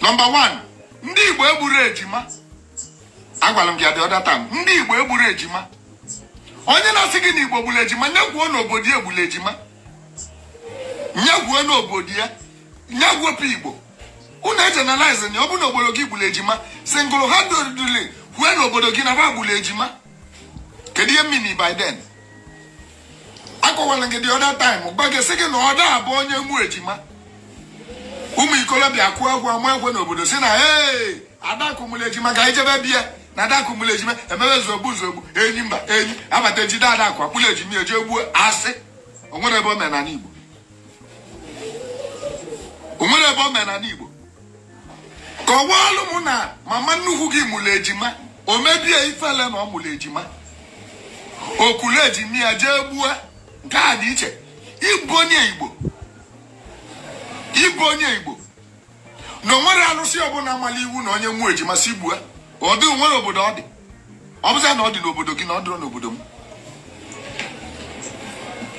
Number one, ndị Igbo egburu ejima. Agwara m gị ya the other time, ndị Igbo egburu ejima. Onye na-asị gị na Igbo gburu ejima, nyekwuo n'obodo ya egburu ejima, nyekwuo n'obodo ya, nyegwuopụ Igbo. Unu egeneralize na ọ bụ na obodo gị gburu ejima, single handedly kwue n'obodo gị na ba gburu ejima. Kedu ihe mmini by then? Akọwara gị the other time, gwa gị, sị gị na ọ da abụ onye mụ ejima. Ụmụ ikolobịa kụọ egwu, ama ekwe n'obodo, si na ee, Adakụ mụrụ ejima, ka anyị jebe bịa na Adakụ mụrụ ejima, emebe zogbu zogbu, enyi mba enyi abata, ejide Adakụ, akpụrụ ejima, eje gbuo. Asị, onwere ebe o mere n'ala Igbo? Onwere ebe o mere n'ala Igbo? Kọwalụ m na mama nnukwu gị mụrụ ejima, o mebie ifele na ọ mụrụ ejima, okulu ejima ya jee gbuo. Nke a dị iche. Ịbụ onye Igbo, ịbụ onye Igbo na onwere alụsị ọbụla mara iwu na onye mụọ ejima si gbue. Ọ dị nwere obodo ọ dị? Ọ bụzia na ọ dị n'obodo gị na ọ dịrọ n'obodo m.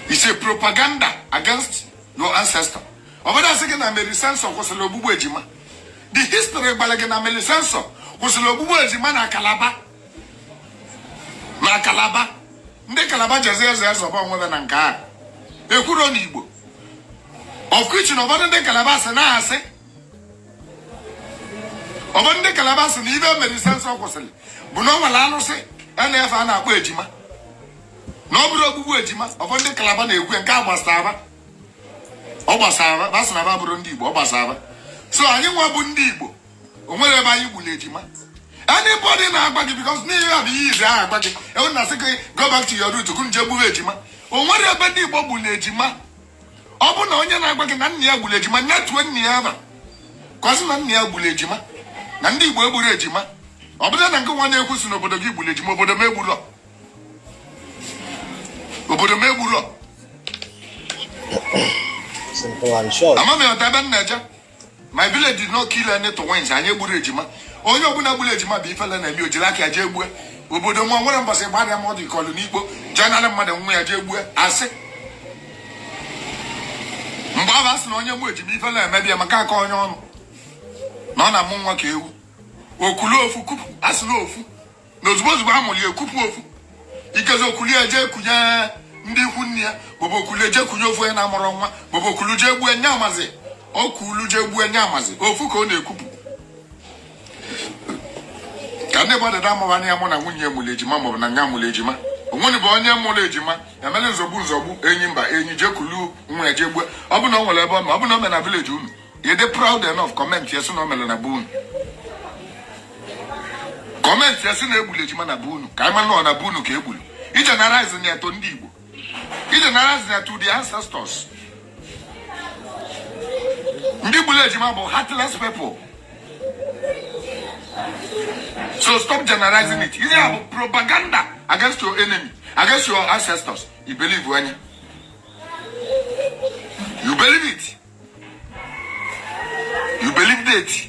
It's a propaganda against your ancestor. Ọ bụrụ asị gị na Mary Slessor kwụsịrị ogbugbu ejima, the history gbara gị na Mary Slessor kwụsịrị ogbugbu ejima na Kalaba, na Kalaba. Ndị Kalaba jezi eze ezọba onwe na nke a ekwuro n'Igbo, of which na ụfọdụ ndị Kalaba sị na-asị, ụfọdụ ndị Kalaba sị na ibe Mary Slessor kwụsịrị bụ na ọ nwere alụsị a na-efe a na-akpọ ejima, na ọ bụrụ ogbugbu ejima. Ụfọdụ ndị Kalaba na-ekwu nke a gbasara, ọ gbasara ba, sị na ba bụrụ ndị Igbo, ọ gbasara. So anyị nwa bụ ndị Igbo, o nwere ebe anyị gburu ejima? Anybody na-agba gị, because n'ihe a bụ ihe izi ahụ agba gị ewu na asị gị, go back to your root, kunu jee gburu ejima. O nwere ebe ndị Igbo gburu ejima? Ọ bụ na onye na-agba gị na nna ya gburu ejima, nyetue nna ya aba ka ọ sị na nna ya gburu ejima, na ndị Igbo egburu ejima. Ọ bụrụ na nke nwa na-ekwu si n'obodo gị gburu ejima, obodo m egbulọ, obodo m egbulọ. Simple and short. Ama m ọta ebe m na-eje. My village did not kill any twins. Anyị egburu ejima. Onye ọbụla gburu ejima bụ ifele na-eme, ojiri aka ya jee gbue. Obodo m nwere mbọsị gbara m ọdụ ikọlụ n'ikpo jee nara mmadụ nwa ya jee gbue. Asị, mgbe ahụ asị na onye mụ ejima, ifele emebi ya, maka aka onye ọnụ na ọ na-amụ nwa ka ewu, okulu ofu kupu. Asị na ofu na ozugbo ozugbo a mụrụ ya, ekupu ofu ikezi, okulu ya jee kunye ndị ikwu nne ya, maọbụ okulu jee kunye ofu onye na-amụrụ nwa, maọbụ okulu jee gbue nye amazi, okulu jee gbue nye amazi. Ofu ka ọ na-ekupu ka ndị mmadụ da-amụba ya. Mụ na nwunye mụrụ ejima, maọbụ na nya mụrụ ejima, onwere bụ onye mụrụ ejima emere nzọgbu nzọgbu, enyi mba enyi jee kulu nwa ya jee gbue. Ọ bụ na o nwere ebe ọ ma ọ bụ na o mere na village unu, you dey proud enough, comment ya sị na o mere na be unu. Comment ya sị na egburu ejima na be unu, ka anyị mara na ọ na be unu ka egburu. Ije na rise ya to ndị Igbo, ije na rise ya to the ancestors. Ndị gburu ejima bụ heartless people, so stop generalizing it. Ihe a bụ propaganda against your enemy, against your ancestors. You believe onye, you believe it, you believe it.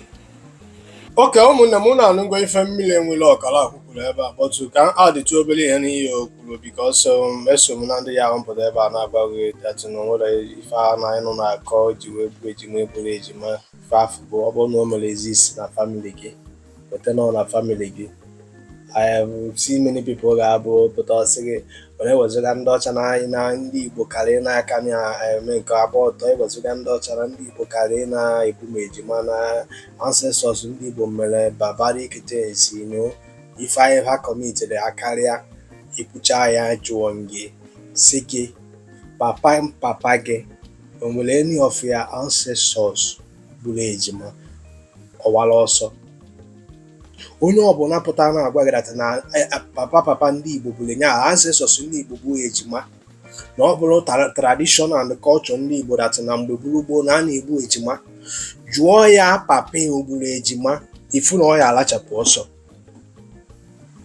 Oke ụmụnne m, unu anụgo ife mmiri enwere ọkara kwukwuru ebe a, but ka m adịtụ obere ihe n'ihe o kwuru, because eso m na ndị ya ahụ mpụta ebe a na-agbaghị that na onwere ife a na ịnụ na-akọ ji wee gbuo ejima. Egburu ejima, ife afụ bụ ọ bụrụ na o mere exist na family gị, weta nọ na family gị. I have seen many people ga-abụ pụta ọsị gị were ewezụga ndị ọcha na na ndị Igbo karịa n'aka na-eme nke agba ọtọ, ewezụga ndị ọcha na ndị Igbo karịa na-ebu m ejima, na ancestors ndị Igbo mere barbaric things, ife anyị ha committed akarịa. Ikwucha ya, jụọ gị, sị gị, papa papa gị o nwere any of your ancestors gburu ejima ọwara ọsọ? Onye ọbụla pụtara na-agwa gị that na papa papa ndị Igbo bụrụ nya ancestors ndị Igbo bụ ejima, na ọ bụrụ tradition and culture ndị Igbo that na mgbe gburu gboo na a na-egbu ejima, jụọ ya papa ya o gburu ejima, ifu na ọ ya alachapụ ọsọ.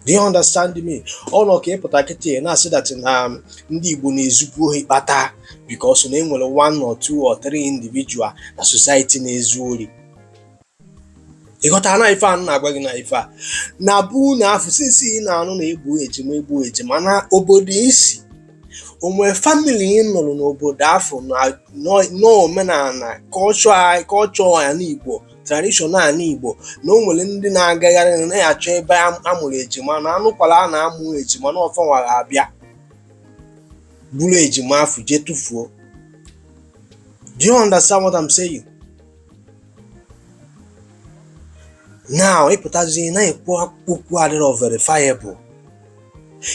Do you understand me? Ọ nọ ka ịpụta kịta ị na-asị that na ndị Igbo na-ezukwu ohi kpata because na enwere one or two or three individual na society na-ezu ori. Ịghọtara na ife a m na-agwa gị na ife a na bụ na afọ sinsi ị na-anụ na egbu ejima, egbu ejima na obodo isi onwe family ị nụrụ n'obodo afọ na n'omenala culture ya n'Igbo. Tradition ala Igbo na o nwere ndị na-agagharị na-achọ ebe amụrụ ejima na anụkwala a na-amụ ejima na ọfanwara abịa buru ejima afụ jee tụfuo. Do you understand what I'm saying? Now ịpụtazie na-ekwu okwu adịrọ verifiable,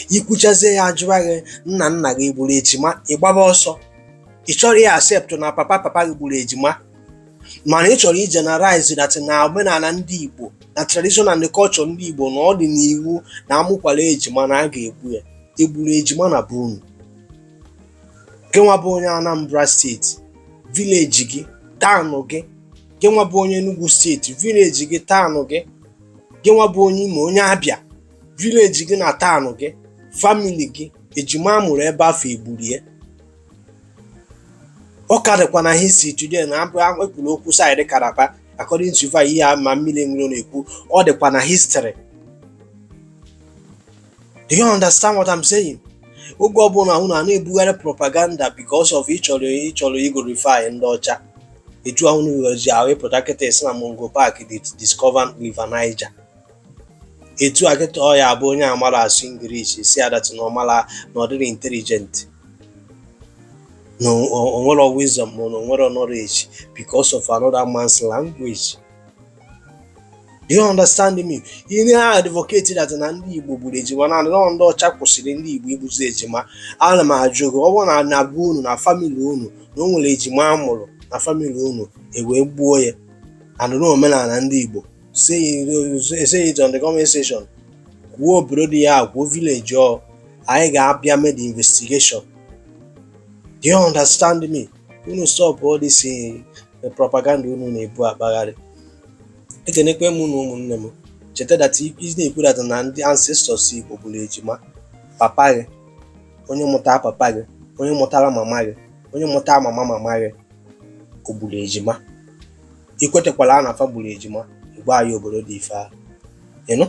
ikwuchazie ya ajụwa gị nna nna gị gburu ejima, ịgbaba ọsọ. Ị chọrọ ya accept na papa papa gị gburu ejima, mana ị chọrọ igeneralize that na omenala ndị Igbo na tradition and culture ndị Igbo na ọ dị n'iwu na amụkwala ejima na a ga-egbu ya. Egburu ejima na be unu? Gị nwa bụ onye Anambra State, village gị, town gị. Gị nwa bụ onye Enugu State, village gị, town gị. Gị nwa bụ onye Imo, onye Abịa, village gị na town gị, family gị, ejima amụrụ ebe afọ egburu ya? Ọ ka dịkwa na history today na abụ ekwuru okwu side Calabar. According to ife ihe a ma mmiri enwere na-ekwu, ọ dịkwa na history. Do you understand what I'm saying? Oge ọbụla unu a na-ebugharị propaganda because of ịchọrọ iglorify ndị ọcha, etu unu ji ahụ ịpụta kịta isi na Mungo Park discover River Niger, etu a kịta ọ ya abụ onye amara asụ English si adatị na ọmara na ọ dịrị intelligent, na o nwere wisdom, ma na o nwere knowledge because of another man's language. Do you understand me? Ị na-advocate that na ndị Igbo gburu ejima na ndị ọcha kwụsịrị ndị Igbo igbuzi ejima. Ana m ajụ gị, ọ bụrụ na na-agwa unu na family unu na o nwere ejima a mụrụ na family unu e wee gbuo ya and na omenala ndị Igbo, say it on the comment section. Kwuo obodo dị ya, kwuo village ọ anyị ga-abịa mee the investigation. Do you understand me? Unu stop all this propaganda unu na-ebu akpagharị. Ekenekwe m na ụmụnne m. Cheta that ị na-ekwu that na ndị ancestors Igbo gburu ejima. Papa gị, onye mụtara papa gị, onye mụtara mama gị, onye mụtara mama mama gị, o gburu ejima? Ikwetekwala a na afa gburu ejima, igwa anyị obodo dị ife ahụ. Ịnụ,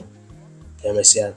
emesịa.